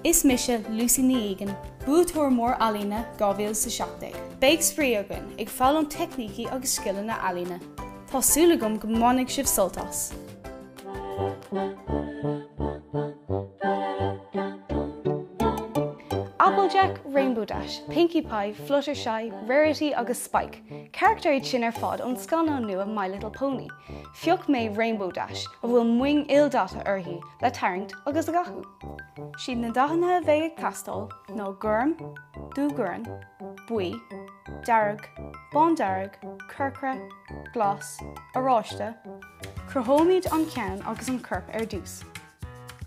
Is mise Lucy Ní Egan, buaiteoir mór ealaíne 2017. Beidh spraoi againn ag foghlaim teicnící agus scileanna ealaíne. Tá súil agam go mbainfidh sibh sult as! Applejack, Rainbow Dash, Pinkie Pie, Fluttershy, Rarity agus Spike, carachtair iad sin ar fad ón scannán nua My Little Pony. Phioc mé Rainbow Dash, a bhfuil moing ildaite uirthi, le tarraingt agus a dhathú. Siad na dathanna a bheidh ag teastáil ná gorm, dúghorm, buí, dearg, bándearg, corcra, glas, oráiste. Cruthóimid an ceann agus an corp ar dtús.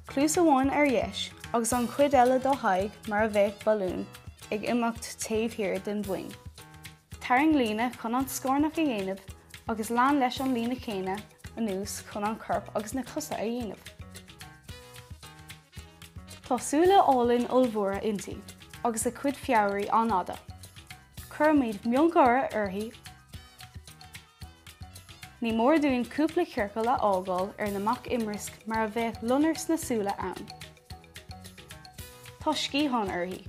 Cluas amháin ar dheis agus an chuid eile dá haghaidh mar a bheadh balún ag imeacht taobh thiar den mhoing. Tarraing líne chun an scornach a dhéanamh agus lean leis an líne chéanna anuas chun an corp agus na cosa a dhéanamh. Tá súile álainn ollmhóra inti agus a cuid fomhuirí an-fhada. Cuirfimid miongháire uirthi. Ní mór dúinn cúpla ciorcal a fhágáil ar na mac imrisc mar a bheadh loinnir sna súile ann. Tá sciatháin uirthi.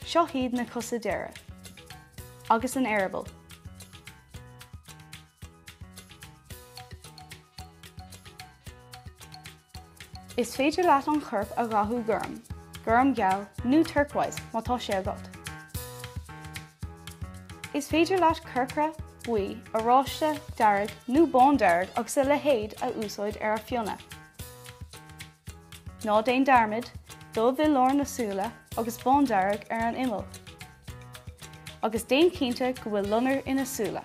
Seo iad na cosa deiridh. Agus an eireaball. Is féidir leat an corp a dhathú gorm, gormgheal nó turquoise má tá sé agat. Is féidir leat corcra, buí, oráiste, dearg nó bándearg agus a leithéid a úsáid ar a fionnadh. Ná déan dearmad, dubh i lár na súile agus bándearg ar an imeall. Agus déan cinnte go bhfuil loinnir ina súile.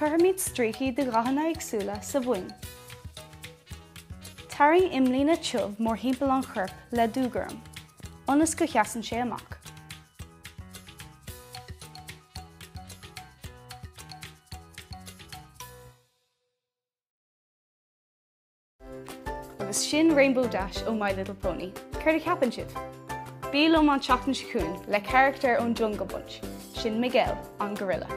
Cuirfimid stríocaí de dhathanna éagsúla sa mhoing. Tarraing imlíne tiubh mórthimpeall an choirp le dúghorm, ionas go sheasann sé amach. Agus sin Rainbow Dash ó My Little Pony. Céard a cheapann sibh? Bí liom an tseachtain seo chugainn le carachtar ón Jungle Bunch, sin Miguel, an gorilla.